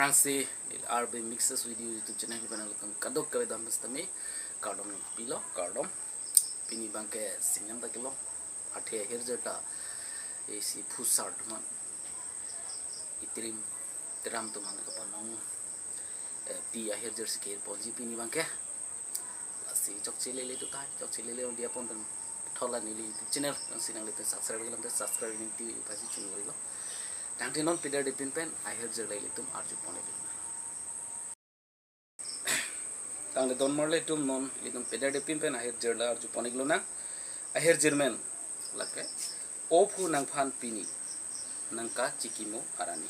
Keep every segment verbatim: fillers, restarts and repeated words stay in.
Aphrangsi R B Mixes Video YouTube channel pen nangtum kadokave dam sitame kardom pilo, kardom. Pini abangke sinam ta kelong, athe ahirjir ta isi phusar atum aphan, itirim tiram atum aphan kapanong, eh, pi ahirjir si kehir ponji pini abangke. Lasi chokche lele tu tai, chokche lele ong dia pon pen thola neli YouTube channel, nangsi nanglitum subscribe kelang te subscribe nangti pasi chunurilo. Tangte non pidar depin pen ahirjir le ilitum arju pon iklo nang. Tangte don marli atum, non ilitum pidar depin pen ahirjir le arju pon iklo nang. Ahirjir amen lake, O phu nangphan pini nangkachikimo arani.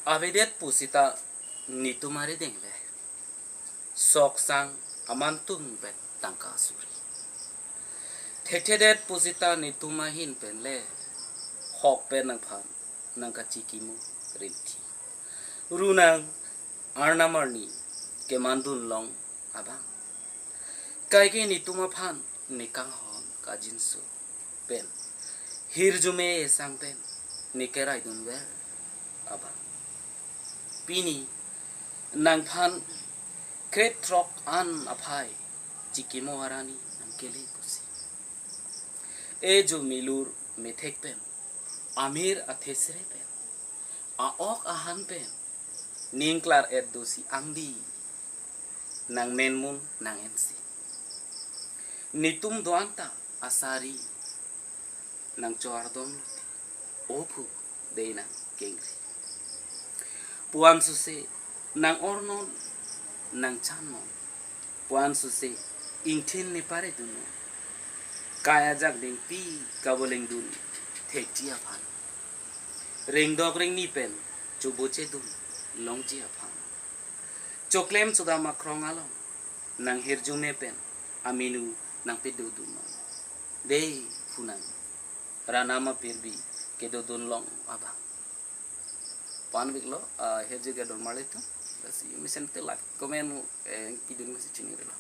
Avedet pusita netum arideng le sok sang amantum pen tangka suri. Thekthedet pusita netum ahin pen le hok pen nangphan nangkachikimo rinti. Ru nang arnam arni kemandun long abang. Kaike netum aphan ne kanghon kangjinso pen hirjume esang pen ne keraidunver abang. Pini nangphan krethrok an aphai chikimo arani nangkele pusi, ejo milur methek pen, amir athesre pen, a-ok ahan pen ning klar-et dosi angdi nangmenmun nang-ensi. Netum do-an ta asari nangchor dom lote, O phu, dei nangkengri. Puan suse nang-ornon, nangchannon. Puan suse ingthin ne paredunnon. Kai ajak dengpi kabolengdun thekji aphan. Rengdok rengni pen chobochedun longji aphan. Choklem chodam akrong along nang hirjume pen aminu nangpedodunnon. Dei phu nang, ranam apirbi kedodun long abang. Pon iklo, ah, ahirjir ke don marli atum. Lasi mesen te like, comment, eh, pidun masi chunurilo.